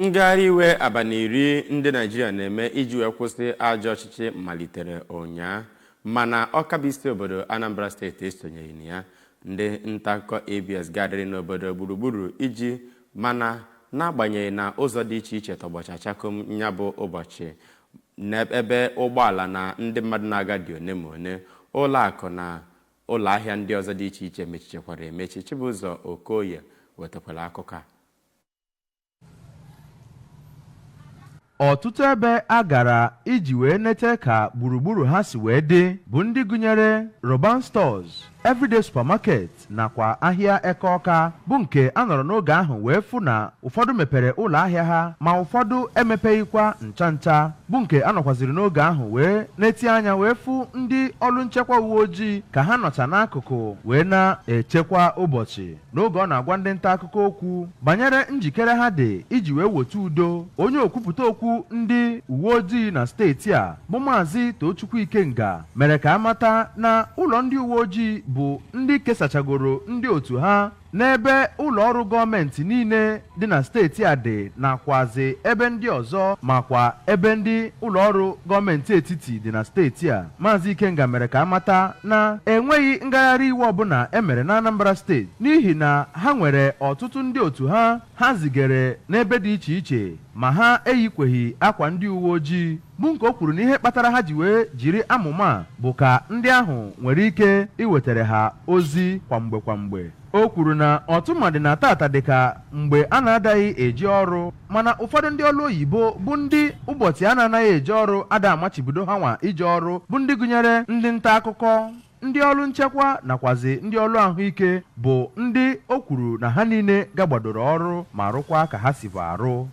Ngagharị iwe abalị 10 ndị Naijiria na-eme iji wee kwụsị ajọ ọchịchị malitere ụnyaa, mana Ọka bụ isi obodo Anambra Steeti esonyeghị na ya. Ndị nta akụkọ ABS garịrị n'obodo gburugburu iji mana n'agbanyeghị na ụzọ dị iche iche tọgbọcha chakom ya bụ ụbọchị, n'ebe ụgbọala na ndị mmadụ na-aga dị one ma one, ụlọ akụ na ụlọ ahịa ndị ọzọ dị iche iche mechichekwara emechi. Chibụzọ Okoye wetakwara akụkọ a. Ọtụtụ ebe a gara iji wee nete ka gburugburu ha si wee dị bụ ndị gụnyere Roban Stores, Everyday Supermarket nakwa ahịa Eke Ọka, bụ nke a nọrọ n'oge ahụ wee fụ na ụfọdụ mepere ụlọ ahịa ha ma ụfọdụ emepeghịkwa ncha ncha, bụ nke a nọkwaziri n'oge ahụ wee na-eti anya wee fụ ndị ọrụ nchekwa uwe ojii ka ha nọcha n'akụkụ wee na-echekwa ụbọchị. N'oge ọ na-agwa ndị nta akụkọ okwu banyere njikere ha dị iji wee weta udo, onye okwupụta okwu ndị uwe ojii na steeti a bụ Maazị Tochukwu Ikenga mere ka a mata na ụlọ ndị uwe ojii bụ ndị kesachagoro ndị otu ha n'ebe ụlọ ọrụ gọọmenti niile dị na steeti a dị nakwazị ebe ndị ọzọ, makwa ebe ndị ụlọ ọrụ gọọmenti etiti dị na steeti a. Maazị Ikenga mere ka a mata na enweghị ngagharị iwe ọbụla e mere n'Anambra Steeti n'ihi na ha nwere ọtụtụ ndị otu ha ha zigere n'ebe dị iche iche ma ha eyikweghị akwa ndị uwe ojii, bụ nke o kwuru na ihe kpatara ha ji wee jiri amụma a bụ ka ndị ahụ nwere ike iwetere ha ozi kwamgbe kwamgbe. O kwuru na ọtụmadị na tata dịka mgbe a na-adaghị eje ọrụ, mana ụfọdụ ndị ọrụ oyibo bụ ndị ụbọchị a na-anaghị eje ọrụ ada amachibido ha nwa ije ọrụ, bụ ndị gụnyere ndị nta akụkọ, ndị ọrụ nchekwa nakwazi ndị ọrụ ahụike, bụ ndị o kwuru na ha niile gagbadoro ọrụ ma rụkwa ka ha sibu arụ.